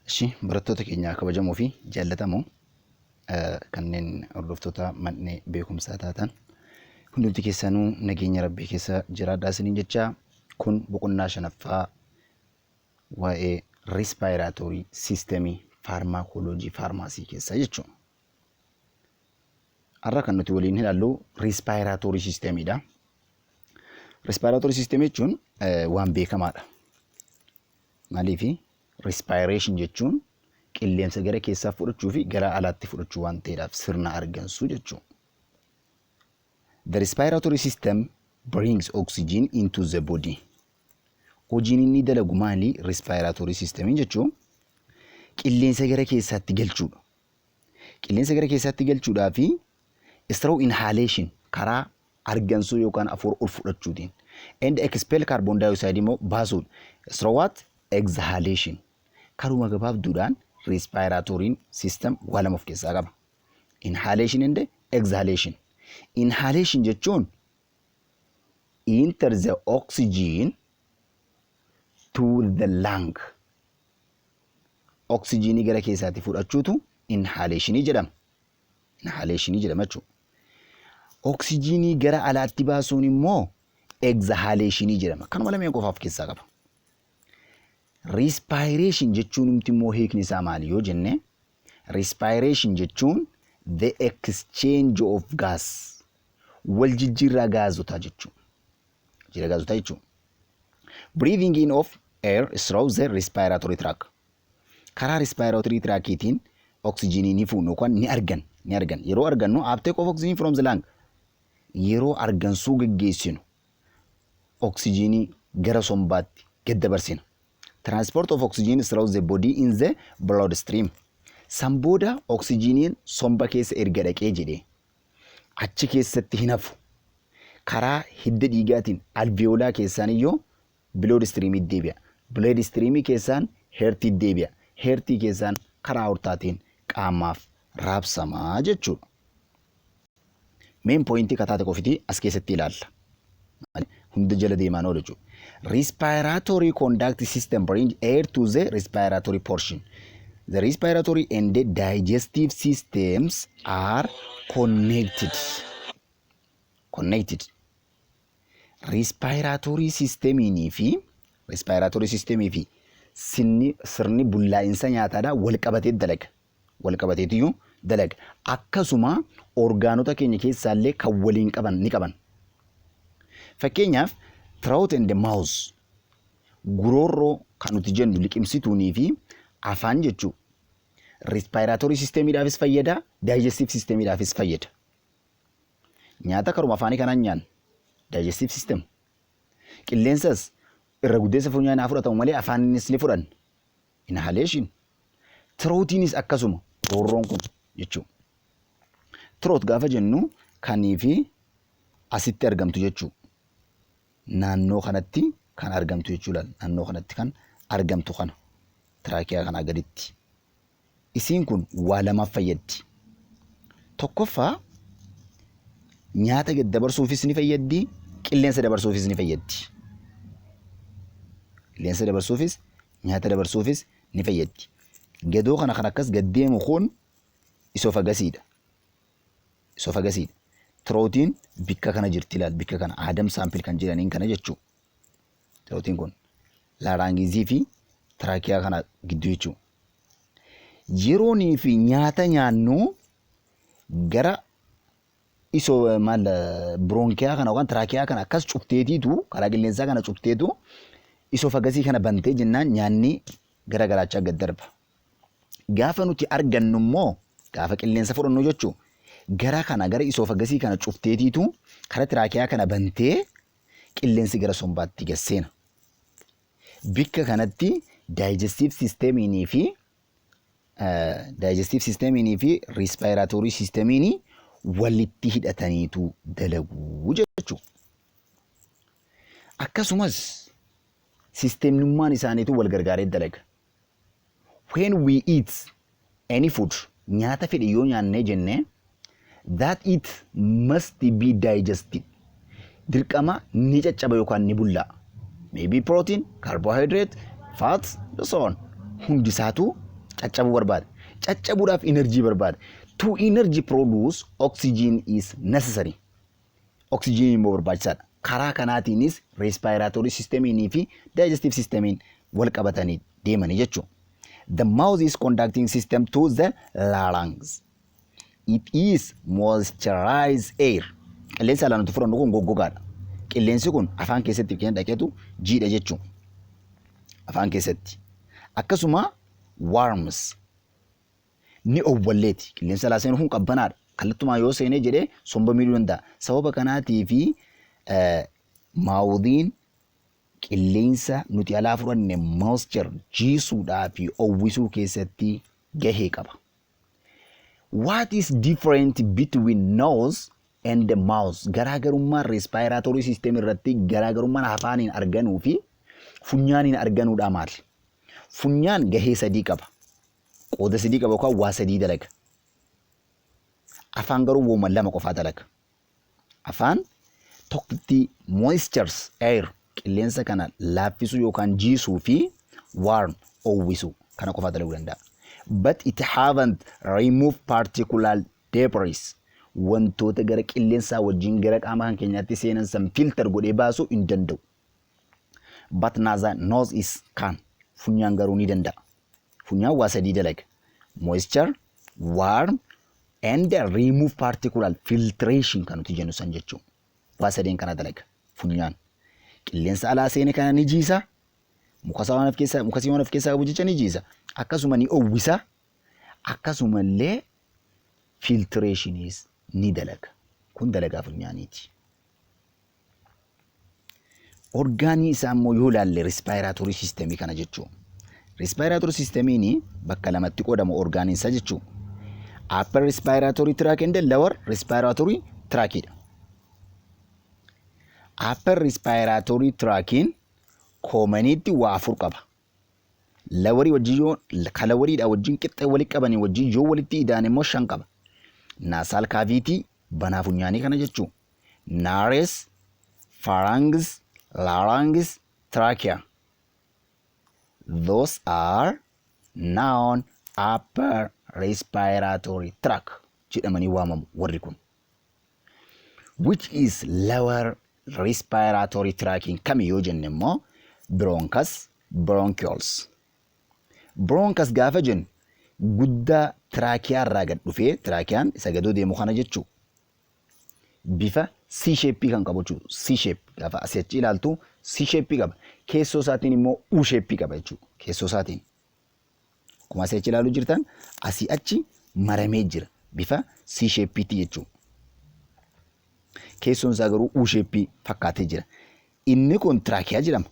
Ishi barattoota keenya kabajamoo fi jaallatamoo kanneen hordoftoota man'ee beekumsaa taatan hundumti keessanuu nageenya rabbii keessa jiraadhaa isiniin jecha. Kun boqonnaa shanaffaa waa'ee respiratory systemii pharmacology pharmacy keessaa jechuudha. Har'a kan nuti waliin ilaallu respiratory systemiidha. Respiratory system jechuun waan beekamaadha. Maaliifi? Respiration jechuun qilleensa gara keessaa fudhachuu fi gara alaatti fudhachuu waan ta'eedhaaf, sirna argansuu jechuudha. The respiratory system brings oxygen into the body. Hojiin inni dalagu maali? Respiratory system jechuun qilleensa gara keessaatti galchuudha. Qilleensa gara keessaatti galchuudhaa fi through inhalation, karaa argansuu yookaan afuura ol fudhachuutiin, and expel carbon dioxide immoo baasuudha. Through what? Exhalation. Karuma gabaabduudhaan respiratory system waa lama of keessaa qaba. Inhalation and exhalation. Inhalation jechuun enter the oxygen to the lung. Oksijiinii gara keessaatti fudhachuutu inhalationii jedhama. Inhalationii jedhama jechuudha. Oksijiinii gara alaatti baasuun immoo exhalationii jedhama. Kanuma lameen qofa of keessaa qaba. Respiration jechuun immoo hiikni isaa maali yoo jenne, respiration jechuun the exchange of gas, wal jijjiirraa gaazotaa jechuudha. Jijjiirraa gaazotaa jechuudha. Breathing in of air through the respiratory tract. Karaa respiratory tractiitiin oksijiinii ni fuunu yookaan ni argan ni argan. Yeroo argannu, uptake of oxygen from the lung, yeroo argansuu geggeessinu oksijiinii gara sombaatti gad dabarsina. Transport of oxygen through the body in the blood stream. San booda oksijiiniin somba keessa erga dhaqee jedhee achi keessatti hin hafu. Karaa hidda dhiigaatiin alveolaa keessaan iyyuu blood streamii deebi'a. Blood streamii keessaan heartii deebi'a. Heartii keessaan karaa aortaatiin qaamaaf raabsamaa jechuudha. Main pointii kataate qofitii as keessatti ilaalla. Hunda jala deemaan oolu jechuudha. Respiratory conduct system bring air to the respiratory portion. The respiratory and the digestive systems are connected. Connected. Respiratory systemiinii fi respiratory systemii fi sirni bullaa'insa nyaataadhaa wal qabatee dalaga. Wal qabateetiyyuu dalaga. Akkasuma orgaanota keenya keessaallee kan waliin qaban ni qaban. Fakkeenyaaf, throat and mouth, guroorroo kan nuti jennu liqimsituunii fi afaan jechuu, respiratory systemiidhaafis fayyada, digestive systemiidhaafis fayyada. Nyaata karuma afaanii kanaan nyaanna. Digestive system. Qilleensas irra guddeessa funyaan haa fudhatamu malee afaanis ni fudhanna. Inhalation. Throatiinis akkasuma, roorroon kun jechuudha. Throat gaafa jennu kanii fi asitti argamtu jechuudha. Naannoo kanatti kan argamtu jechuudha. Naannoo kanatti kan argamtu kana. Trachea kanaa gaditti. Isiin kun waa lamaaf fayyaddi. Tokkoffaa, nyaata gad dabarsuufis ni fayyaddi, qilleensa dabarsuufis ni fayyaddi. Qilleensa dabarsuufis nyaata dabarsuufis ni fayyaddi. Gadoo kana kan akkas gad deemu kun esophagusiidha. Esophagusiidha. Throatiin bikka kana jirti, ilaal, bikka kana Adam's apple kan jedhaniin kana jechuudha. Throatiin kun larynxii fi trachea kana gidduu jechuudha. Yeroonii fi nyaata nyaannu gara isoo maal bronchia kana yookaan trachea kana akkas cufteetiitu, karaa qilleensaa kana cufteetu, esophagusii kana bantee jennaan nyaanni gara garaachaa gad darba. Gaafa nuti argannu immoo, gaafa qilleensa fudhannu jechuun, gara kana, gara esophagusii kana cufteetiitu karaa trachea kana bantee qilleensi gara sombaatti gad seena. Bikka kanatti digestive systemiinii fi respiratory systemiinii walitti hidhataniitu dalaguu jechuudha. Akkasumas systemnummaan isaaniitu wal gargaaree dalaga. When we eat any food, nyaata fedhe yoo nyaannee jennee, that it must be digested. Dirqama ni caccaba yookaan ni bullaa'a. Maybe protein, carbohydrate, fats, so on. Hundi isaatu Caccabuu barbaada. Caccabuudhaaf energy barbaada. To energy produce, oxygen is necessary. Oxygen immoo barbaachisaadha. Karaa kanaatiinis respiratory systemiin fi digestive systemiin wal qabatanii deemanii jechuudha. The mouth is conducting system to the larynx. It is moisturized air. Qilleensa alaa nuti fudhannu kun goggogaadha. Qilleensi kun afaan keessatti keenya dhaqeetu jiidha jechuudha. Afaan keessatti. Akkasuma warms ni owwalleeti. Qilleensa alaa seenu kun qabbanaadha. Kallattumaan yoo seenee jedhee somba miidhuu danda'a. Sababa kanaatii fi mouthiin qilleensa nuti alaa fudhanne moisture jiisuudhaa fi owwisuu keessatti gahee qaba. What is different between nose and the mouth? Garaagarummaan respiratory system irratti garaagarummaan afaaniin arganuu fi funyaaniin arganuudha maali? Funyaan gahee sadii qaba. Qooda sadii qaba yookaan waa sadii dalaga. Afaan garuu wooma lama qofaa dalaga. Afaan tokkitti moistures air, qilleensa kana laaffisuu yookaan jiisuu fi warm, owwisuu kana qofaa dalaguu danda'a. But it haven't remove particular debris. Wantoota gara qilleensaa wajjin gara qaama kan keenyaatti seenan san filter godhee baasuu hin danda'u. But naza nose is can. Funyaan garuu ni danda'a. Funyaan waa sadii dalaga. Moisture, warm and remove particular, filtration kan nuti jennu san jechuudha. Waa sadeen kana dalaga funyaan. Qilleensa alaa seene kana ni jiisa. Mukasaa waan of keessaa mukasii waan of keessaa qabu jecha ni jiisa. Akkasuma ni owwisa. Akkasumallee filtrationiis ni dalaga. Kun dalagaa funyaaniiti. Organii isaa immoo yoo ilaalle, respiratory systemii kana jechuudha. Respiratory systemiin bakka lamatti qoodama organiin isaa jechuudha. Upper respiratory tract and lower respiratory tractidha. Upper respiratory tractiin commoniitti waa afur qaba. Lowerii wajjin yoo ka loweriidha wajjin qixxee walitti qabanii wajjin yoo walitti ida'an immoo shan qaba. Nasal cavity, banaa funyaanii kana jechuudha. Nares, pharynx, larynx, trachea. Those are known upper respiratory tract jedhamanii waamamu warri kun. Which is lower respiratory tractiin kami yoo jenne immoo bronchus, bronchioles. Bronchus gaafa jennu guddaa trachea irraa gad dhufee, tracheaan isa gadoo deemu kana jechuu. Bifa C shape kan qabu jechuudha. C shape gaafa asii achi ilaaltu C shape qaba. Keessoo isaatiin immoo U shape qaba jechuudha. Keessoo isaatiin. Akkuma asii achi ilaaluu jirtan asii achi maramee jira. Bifa C shapeetti jechuudha. Keessoon isaa garuu U shape fakkaatee jira. Inni kun trachea jedhama.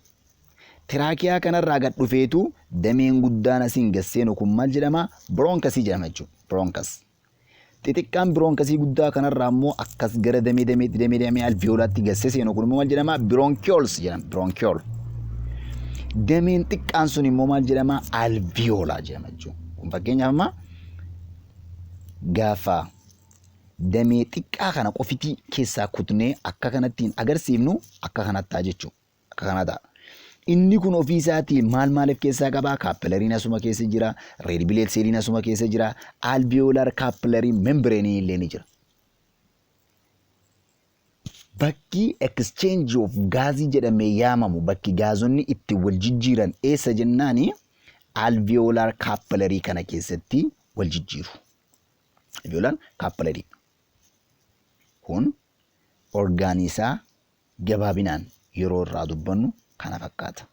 Trachea kanarraa gad dhufeetu dameen guddaan asiin gad seenu kun maal jedhama? Bronchusii jedhama jechuudha. Bronchus. Xixiqqaan bronchusii guddaa kanarraa immoo akkas gara damee damee damee damee alveolatti gassee seenu kun immoo maal jedhama? Bronchioles jedhama. Bronchiole. Dameen xiqqaan sun immoo maal jedhama? Alveola jedhama jechuudha. Kun fakkeenyaaf amma gaafa damee xiqqaa kana qofitii keessaa kutnee akka kanattiin agarsiifnu akka kanatti ta'a jechuudha. Akka kana ta'a. Inni kun ofii isaatii maal maaliif keessaa qabaa? Capillariin asuma keessa jira, red blood celliin asuma keessa jira, alveolar capillary membraneiin illee ni jira. Bakki exchange of gaazii jedhamee yaamamu, bakki gaazonni itti wal jijjiiran eessa jennaani, alveolar capillary kana keessatti wal jijjiiru. Alveolar capillary. Kun organii isaa gabaabinaan yeroo irraa dubbannu kana fakkaata.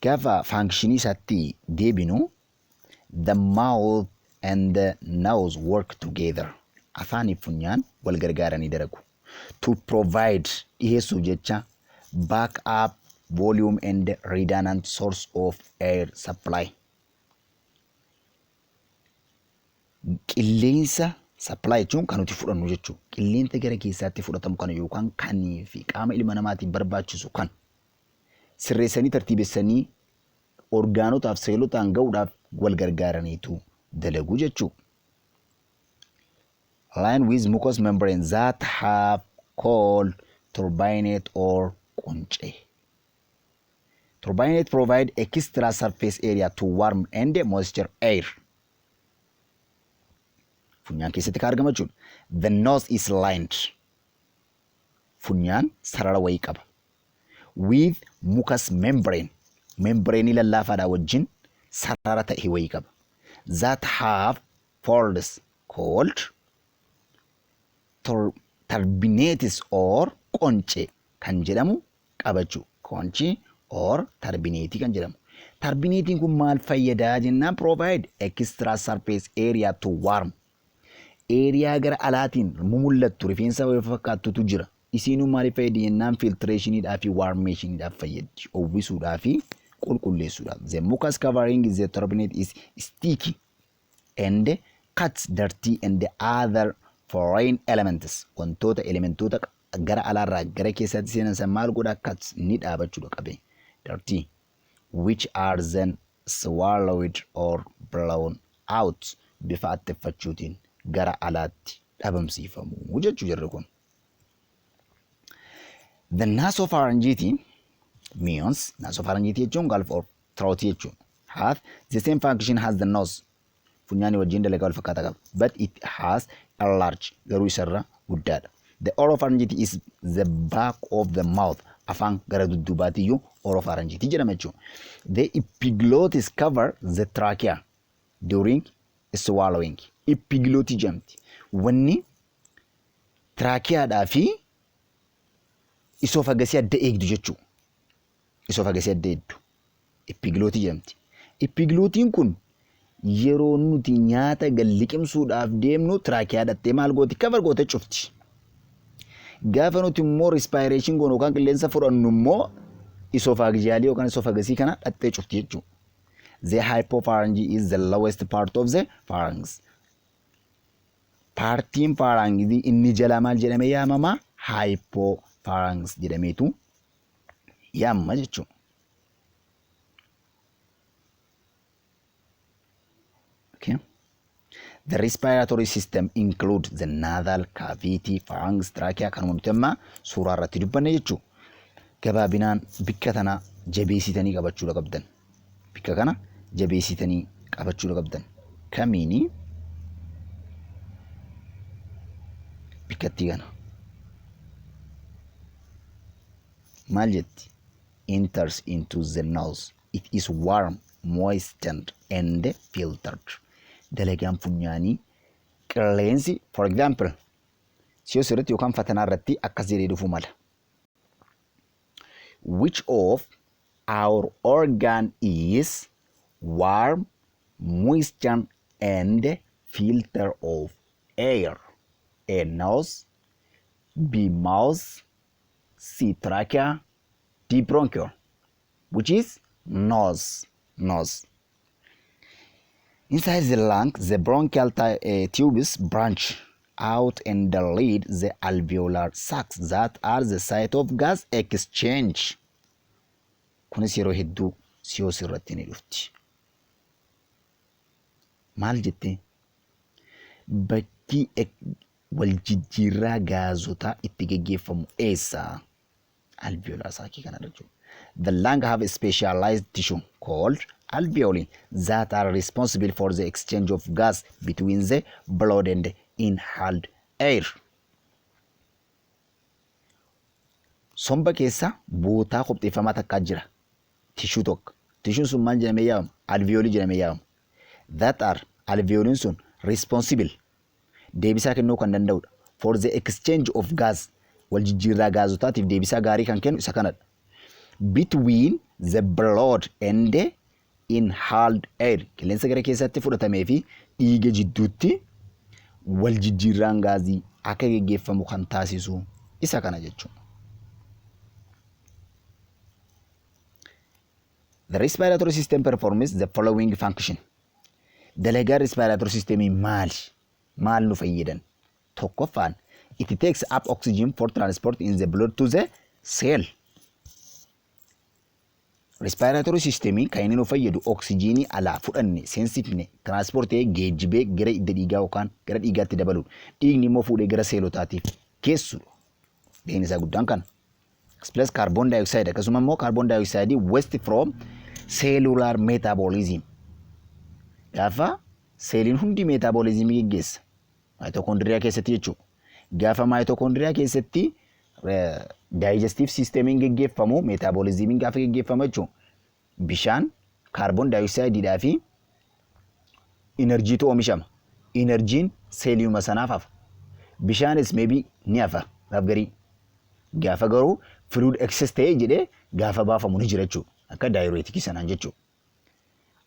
Gaafa functionii isaatti deebinu, the mouth and the nose work together. Afaanii fi funyaan wal gargaaranii dalagu. To provide, dhiyeessuuf jecha, back up volume and redundant source of air supply. Qilleensa supply jechuun kan nuti fudhannu jechuudha. Qilleensa gara keessaatti fudhatamu kana yookaan kanii fi qaama ilma namaatiif barbaachisu kan sirreessanii tartiibessanii orgaanotaaf seelotaan ga'uudhaaf wal gargaaraniitu dalagu jechuudha. Line with mucous membrane that have called turbinate or quncee. Turbinate provide extra surface area to warm and moisture air. Funyaan keessatti kan argama jechuudha. The nose is lined. Funyaan sarara wayii qaba. With mucous membrane. Membrane lallaafaadhaa wajjin sarara ta'e wayii qaba. That have folds called turbinates or qonce kan jedhamu qabachuu. Conchi or turbinate kan jedhamu. Turbinatiin kun maal fayyadaa jennaan provide extra surface area to warm. Area gara alaatiin mumullattu rifeensa wayii fakkaattutu jira. Isiinuu maaliif fayyaddi jennaan filtrationiidhaa fi warmationiidhaaf fayyaddi. Uwwisuudhaa fi qulqulleessuudhaaf. The mucus covering the turbinate is sticky and cuts dirty and other foreign elements. Wantoota elementoota gara alaarraa gara keessaatti seenan san maal godha cuts ni dhaabachuudha qabe. Dirty which are then swallowed or blown out bifa atteffachuutiin gara alaatti dhabamsiifamu jechuu jarri kun. The nasopharyngeal means nasopharyngeal jechuun gulf of throat jechuun have the same function as the nose. Funyaanii wajjin dalagaa wal fakkaataa qaba. But it has a large garuu isarra guddaadha. The oropharyngeal is the back of the mouth. Afaan gara dudduubaatiyyuu oropharyngeal jedhama jechuudha. The epiglottis cover the trachea during swallowing. Epiglottis jedhamti. Wanni tiraakiyaadhaa fi isoofagasii adda eegdu jechuudha. Isoofagasii adda eegdu. Eppiglootii jedhamti. Eppiglootiin kun yeroo nuti nyaata gad liqimsuudhaaf deemnu tiraakiyaa dhattee maal gooti? Cover goote cufti. Gaafa nuti immoo respiration goonu yookaan qilleensa fudhannu immoo isoofagijaalii yookaan isoofagasii kana dhattee cufti jechuudha. The hypopharynx is the lowest part of the pharynx. Paartiin faaraangizii inni jalaa maal jedhamee yaamama? Hypopharynx jedhameetu yaamama jechuudha. Okay. The respiratory system includes the nasal cavity, pharynx, trachea kanuma nuti amma suuraa irratti dubbanne jechuudha. Gabaabinaan bikka tana jabeessitanii qabachuudha qabdan. Bikka kana jabeessitanii qabachuudha qabdan. Kamiini bikkattii kana. Maal jetti? Enters into the nose. It is warm, moistened and filtered. Dalagaan funyaanii qilleensi for example siyoo irratti yookaan fatanaa irratti akkas jedhee dhufuu mala. Which of our organ is warm, moisture and filter of air? A nose, B mouth, C trachea, D bronchiole. Which is nose. Nose. Inside the lung, the bronchial tubes branch out and lead the alveolar sacs that are the site of gas exchange. Kunis yeroo hedduu siyoos irratti ni dhufti. Maal jettee? Bakki wal jijjiirraa gaazotaa itti geggeeffamu eessa? Alveolar saakii kana jechuudha. The lung have a specialized tissue called alveoli that are responsible for the exchange of gas between the blood and inhaled air. Somba keessa bootaa qopheeffamaa takkaa jira. Tishuu tokko. Tishuun sun maal jedhamee yaamama? Alveoli jedhamee yaamama. That are alveoliin sun responsible deebisaa kennuu kan danda'udha. For the exchange of gas wal jijjiirraa gaazotaatiif deebisaa gaarii kan kennu isa kanadha. Between the blood and the inhaled air qilleensa gara keessatti fudhatamee fi dhiiga jidduutti wal jijjiirraan gaazii akka geggeeffamu kan taasisu isa kana jechuudha. The respiratory system performs the following function. Dalagaan respiratory systemii maali? Maal nu fayyadan? Tokkoffaan it takes up oxygen for transport in the blood to the cell. Respiratory systemii kan inni nu fayyadu oksijiinii alaa fudhanne seensifne transportee geejjibee gara hidda dhiigaa yookaan gara dhiigaatti dabaluudha. Dhiigni immoo fuudhee gara seelotaatiif geessudha. Gaheen isaa guddaan kana. Express carbon dioxide, akkasuma immoo carbon dioxide waste from cellular metabolism. Gaafa seeliin hundi metabolismii geggeessa. Maayitokoondiriyaa keessatti jechuudha. Gaafa maayitokoondiriyaa keessatti digestive systemiin geggeeffamu, metabolismiin gaafa geggeeffamu jechuudha. Bishaan, kaarboon daayoksaayidiidhaa fi inerjiitu oomishama. Inerjiin seeliyuma sanaaf hafa. Bishaanis maybe ni hafa gaaf garii. Gaafa garuu fluid excess ta'ee jedhee gaafa baafamu ni jira jechuudha. Akka daayireetikii sanaan jechuudha.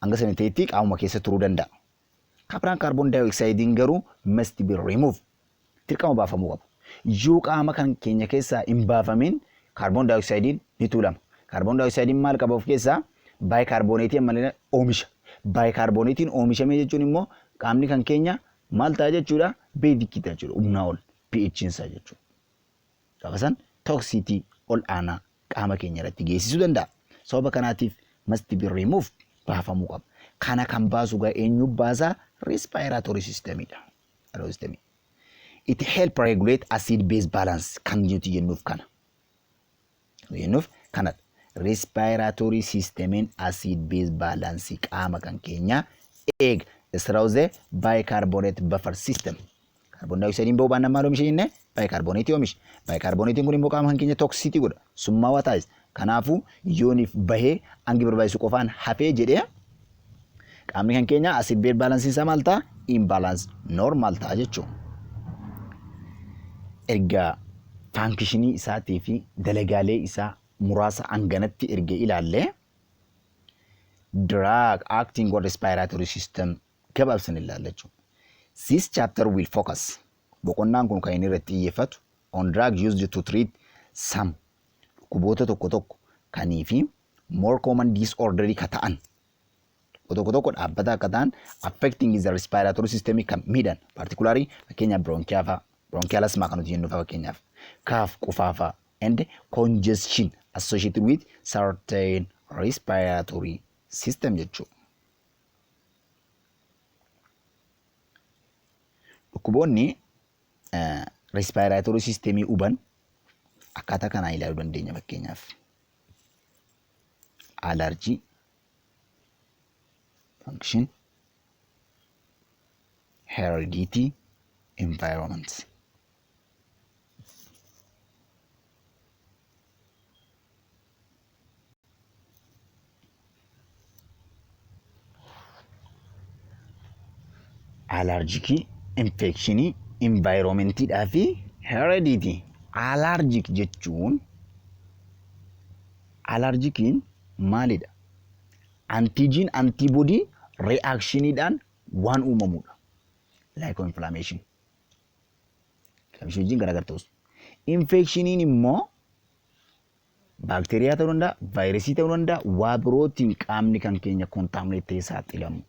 Hanga sana ta'etti qaamuma keessa turuu danda'a. Kabiraan kaarboon daayoksaayidiin garuu must be removed. Dirqama baafamuu qaba. Yoo qaama kan keenya keessaa hin baafamin kaarboon daayoksaayidiin ni tuulama. Kaarboon daayoksaayidiin maal qaba of keessaa? Baayikaarbooneetii ammallee oomisha. Baayikaarbooneetiin oomishamee jechuun immoo qaamni kan keenya maal ta'a jechuudha? Beezikii ta'a jechuudha. Humnaa ol pH'n isaa jechuudha. Gaafa san toksiitii ol aanaa qaama keenya irratti geessisuu danda'a. Sababa kanaatiif must be removed, baafamuu qaba. Kana kan baasu gaa eenyu baasaa? Respiratory systemidha. System. It help regulate acid base balance kan nuti jennuuf kana. Jennuuf kanadha. Respiratory systemiin acid base balance qaama kan keenyaa eega. Through the bicarbonate buffer system. Kaarboon daayoksaayidiin ba'uu baannaan maal oomisha jennee? Baayikaarbooneetii oomisha. Baayikaarbooneetiin kun immoo qaama kan keenya toksisiitii godha. Summaawaa taasisa. Kanaafuu yooniif bahee hangi barbaachisu qofaan hafee jedhee qaamni kan keenya acid base balance isaa maal ta'a? Imbalance normal ta'a jechuudha. Erga faankishinii isaatii fi dalagaalee isaa muraasa hanganatti erga ilaallee, drug acting on respiratory system gabaabsan ilaalla jechuudha. This chapter will focus, boqonnaan kun kan inni irratti xiyyeeffatu, on drug used to treat some, dhukkuboota tokko tokko kanii fi more common disorder ka ta'an, tokko tokko dhaabbata akka ta'an, affecting the respiratory system kan miidhan, particularly fakkeenyaaf bronchial fa'a, bronchial asthma kan nuti jennu fa'a, fakkeenyaaf cough, qufaa fa'a, and congestion associated with certain respiratory system jechuudha. Dhukkuboonni respiratory systemii huban akkaataa kanaan ilaaluu dandeenya. Fakkeenyaaf allergy, function, heredity, environment. Allergicii, infectionii, environmentiidhaa fi heredity. Allergic jechuun, allergiciin maalidha? Antigen antibody reactioniidhaan waan uumamudha. Like inflammation. Inflammation wajjin garaagar ta'us. Infectioniin immoo baakteeriyaa ta'uu danda'a, vaayirasii ta'uu danda'a, waa birootiin qaamni kan keenya contaminate ta'ee saaxilamu.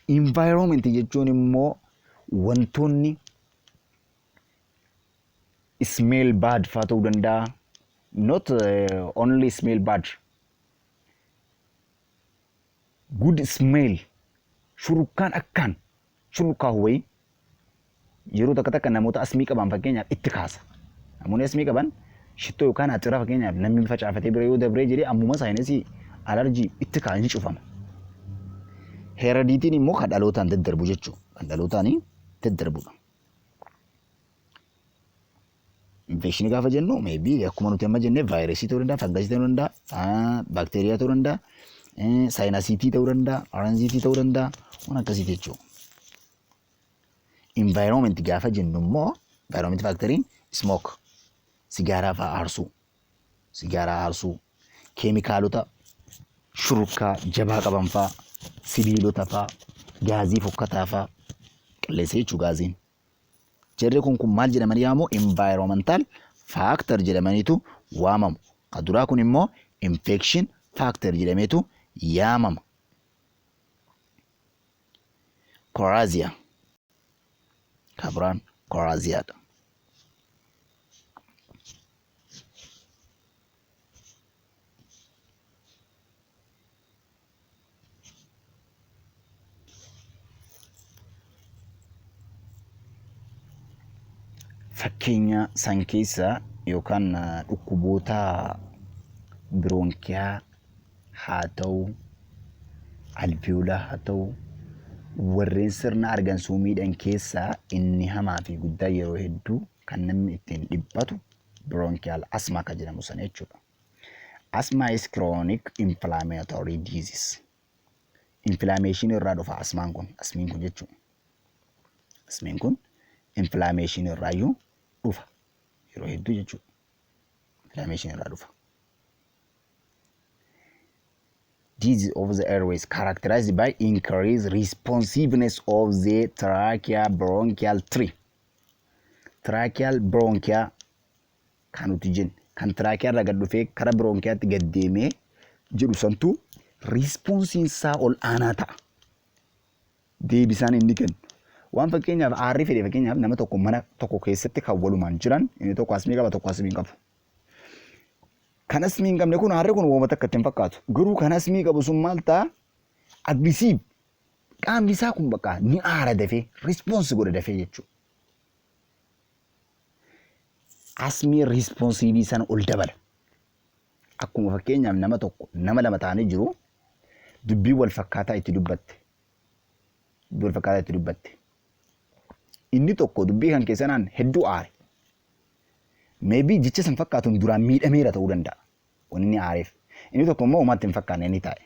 Environment jechuun immoo wantoonni smell bad faa ta'uu danda'a. Not only smell bad. Good smell, shurukkaan akkaan shurukkaa wayii yeroo takka takka namoota asmii qaban fakkeenyaaf itti kaasa. Namoonni asmii qaban shittoo yookaan axira fakkeenyaaf namni facaafatee bira yoo dabree jedhee ammuma sinusii allergy itti ka'a, ni cufama. Heredityn immoo kan dhalootaan daddarbu jechuudha. Kan dhalootaan daddarbudha. Infectionii gaafa jennu maybe akkuma nuti amma jennee vaayirasii ta'uu danda'a, fangasii ta'uu danda'a, baakteeriyaa ta'uu danda'a, sinusitii ta'uu danda'a, laryngitii ta'uu danda'a, waan akkasiiti jechuudha. Environment gaafa jennu immoo environment factoriin smoke, sigaaraa fa'aa aarsuu, sigaaraa aarsuu, keemikaalota shurkaa jabaa qaban fa'aa, sibiilota fa'aa, gaazii fokkataa fa'aa, qilleensa jechuu gaaziin. Jarri kun maal jedhamanii waamamu? Environmental factor jedhamaniitu waamamu. Kan duraa kun immoo infection factor jedhameetu yaamama. Coryza. Kan biraan coryzaadha. Fakkeenya san keessaa Yookaan dhukkuboota bronchial haa ta'u, alveolar haa ta'u, warreen sirna argansuu miidhan keessaa inni hamaa fi guddaa yeroo hedduu kan namni ittiin dhiphatu bronchial asthma kan jedhamu sana jechuudha. Asthma is chronic inflammatory disease. Inflammation irraa dhufa asmaan kun, asmiin kun jechuudha. Asmiin kun inflammation irraayyuu dhufa yeroo hedduu jechuudha. Inflammation irraa dhufa. Disease of the airways characterized by increased responsiveness of the trachea bronchial tree. Tracheal bronchia kan nuti jennu kan trachea irraa gad dhufee kara bronchiaatti gad deemee jedhu santu responsiin isaa ol aanaa ta'a. Deebisaan inni kennu. Waan fakkeenyaaf aarri fedhe, fakkeenyaaf nama tokko mana tokko keessatti kan walumaan jiran, inni tokko asmii qaba, tokko asmii hin qabu. Kan asmii hin qabne kun aarri kun wooma takka itti hin fakkaatu. Garuu kan asmii qabu sun maal ta'a? Aggressive. Qaamni isaa kun bakka ni aara, dafee response godha dafee jechuudha. Asmii responsive sana ol dabala. Akkuma fakkeenyaaf nama tokko, nama lama ta'anii jiru, dubbii wal fakkaataa itti dubbatte. Dubbii wal fakkaataa itti dubbatte. Inni tokko dubbii kan keessanaan hedduu aare. Maybe jecha san fakkaatuun duraan miidhameera ta'uu danda'a. Wanni inni aareef. Inni tokko immoo uumaatti hin fakkaanne inni taa'e.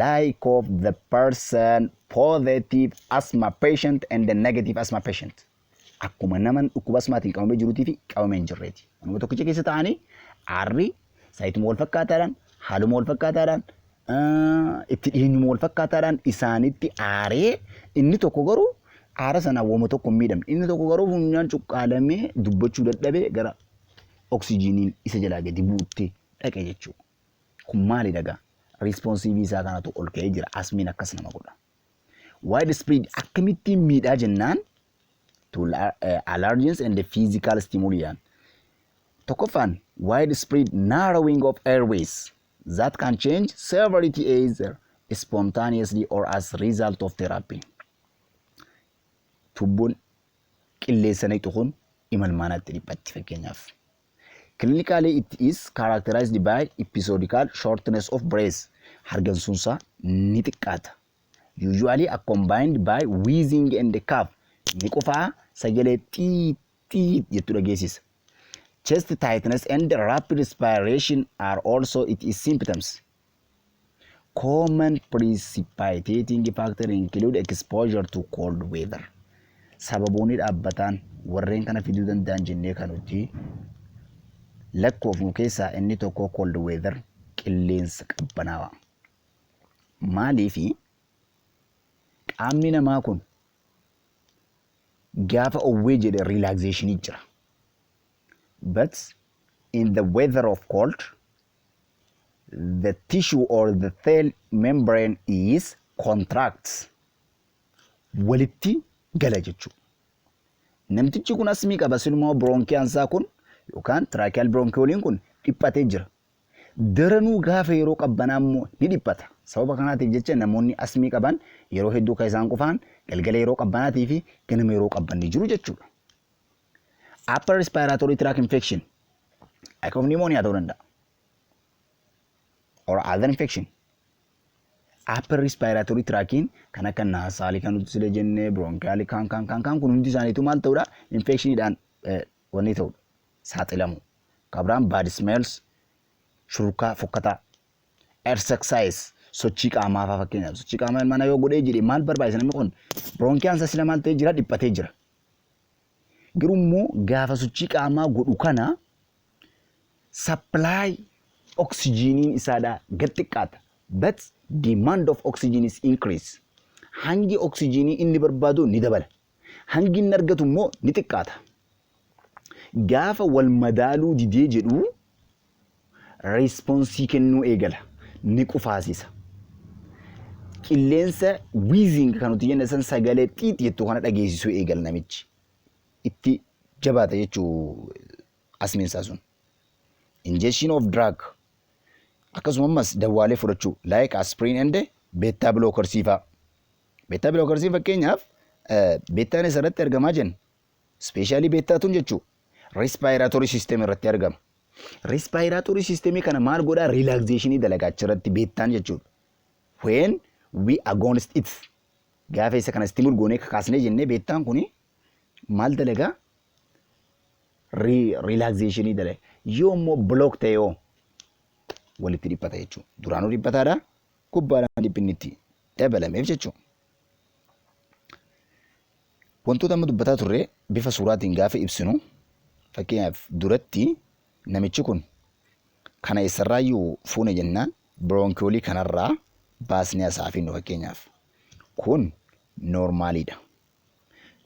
Like of the person positive asthma patient and the negative asthma patient. Akkuma nama dhukkuba asmaatiin qabamee jiruutii fi qabamee hin jirreeti. Manuma tokkicha keessa ta'anii aarri saayituma wal fakkaataadhaan, haaluma wal fakkaataadhaan, itti dhiyeenyuma wal fakkaataadhaan isaanitti aaree, inni tokko garuu aara sanaan wama tokko hin miidhamne. Inni tokko garuu funyaan cuqqaalamee dubbachuu dadhabee gara oksijiiniin isa jalaa gadi bu'utti dhaqe jechuudha. Kun maali dhagaa? Responsive isaa kanatu ol ka'ee jira. Asmiin akkas nama godha. Wide spread akkamittiin miidhaa jennaan, to allergens and the physical stimuli. Tokkoffaan, wide spread narrowing of airways that can change severity either spontaneously or as result of therapy. Tubboon qilleensa naqxu kun imalmaanatti dhiphatti fakkeenyaaf. Clinically, it is characterized by episodical shortness of breath. Hargansuunsaa ni xiqqaata. Usually accompanied by wheezing and cough. Ni qufaa, sagalee xiit xiit jettu dhageessisa. Chest tightness and rapid respiration are also its symptoms. Common precipitating factor include exposure to cold weather. Sababoonni dhaabbataan warreen kana fiduu danda'an jennee kan nuti lakkoofnu keessaa inni tokko cold weather, qilleensa qabbanaawaa. Maaliifi qaamni namaa kun gaafa owwee jedhe relaxationii jira. But in the weather of cold, the tissue or the cell membrane is contracts. Walitti gala jechuudha. Namtichi kun asmii qaba, silumaa bronchiaan kun yookaan tracheal bronchioliin kun dhiphatee jira. Daranuu gaafa yeroo qabbanaa immoo ni dhiphata. Sababa kanaatiif jecha namoonni asmii qaban yeroo hedduu kan isaan qufaan galgala yeroo qabbanaatii fi ganama yeroo qabbanni jiru jechuudha. Upper respiratory tract infection like of pneumonia ta'uu danda'a. Or other infection. Upper respiratory tractiin kan akka nasalii kan nuti sila jennee, bronchialii kan kan kan kan kun hundi isaaniitu maal ta'uudha? Infectioniidhaan wanni ta'udha, saaxilamu. Kabiraan bad smells, shurkaa fokkataa, exercise, sochii qaamaa fa'aa. Fakkeenyaaf sochii qaamaa mana yoo godhee jedhe maal barbaachisa? Namni kun bronchiaan isaa sila maal ta'ee jira? Dhiphatee jira. Garuu immoo gaafa sochii qaamaa godhu kana supply oksijiiniin isaadhaa gad xiqqaata. But demand of oxygen is increase. Hangi oksijiinii inni barbaadu ni dabala. Hangi inni argatu immoo ni xiqqaata. Gaafa wal madaaluu didee jedhu response kennuu eegala. Ni qufaasisa. Qilleensa wheezing kan nuti jenne san, sagalee xiix jettu kana dhageessisuu eegala namichi. Itti jabaata jechuu asmiin isaa sun. Ingestion of drug, akkasuma ammas dawaalee fudhachuu, like aspirin and beta blockers fa'a. Beta blockers fakkeenyaaf betaan isarratti argamaa jenna. Especially beta twon jechuu. Respiratory system irratti argama. Respiratory system kana maal godhaa? Relaxation dalagaa achirratti beettaan jechuudha. When we agonist it, gaafa isa kana stimul goonee kakaasnee jennee, beettaan kuni maal dalagaa? Relaxation dalaga. Yoo immoo block ta'e yoo walitti dhiphata jechuudha. Duraanuu dhiphataadha. Gubbaadhaan dhiphinni itti dabalameef jechuudha. Wantoota amma dubbataa turre bifa suuraatiin gaafa ibsinu, fakkeenyaaf duratti namichi kun kana eessarraayyuu fuune jennaan, bronchiolii kanarraa baasnee asaa finnu. Fakkeenyaaf kun normaliidha.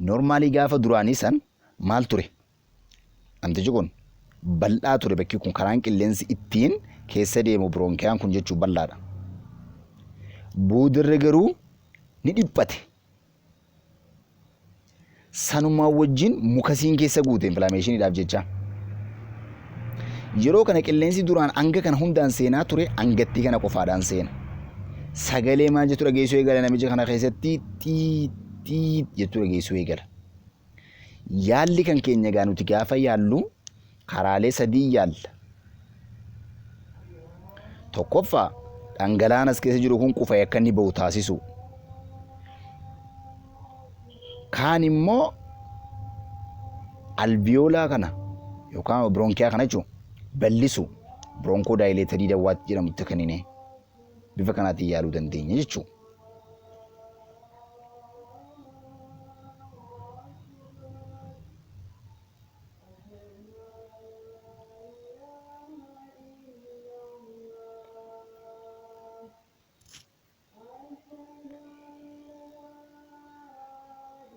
Normalii gaafa duraanii san maal ture? Namtichi kun bal'aa ture. Bakki kun karaan qilleensi ittiin keessa deemu bronchiyaan kun jechuun bal'aadha. Boodarra garuu ni dhiphate. Sanumaa wajjin mucusiin keessa guute inflammationiidhaaf jecha. Yeroo kana qilleensi duraan hanga kana hundaan seenaa ture hangattii kana qofaadhaan seena. Sagalee maal jettu dhageessuu eegala namicha kana keessatti? Xiit xiit jettu dhageessuu eegala. Yaalli kan keenya egaa nuti gaafa yaallu karaalee sadii yaalla. Tokkoffaa, dhangala'aan as keessa jiru kun qufa'ee akka inni ba'u taasisu. Kaan immoo alveolaa kana yookaan bronchiyaa kana jechuun bal'isu, bronchodilatatorii dawwaatti jedhamutti kennine bifa kanaatiin yaaluu dandeenya jechuudha.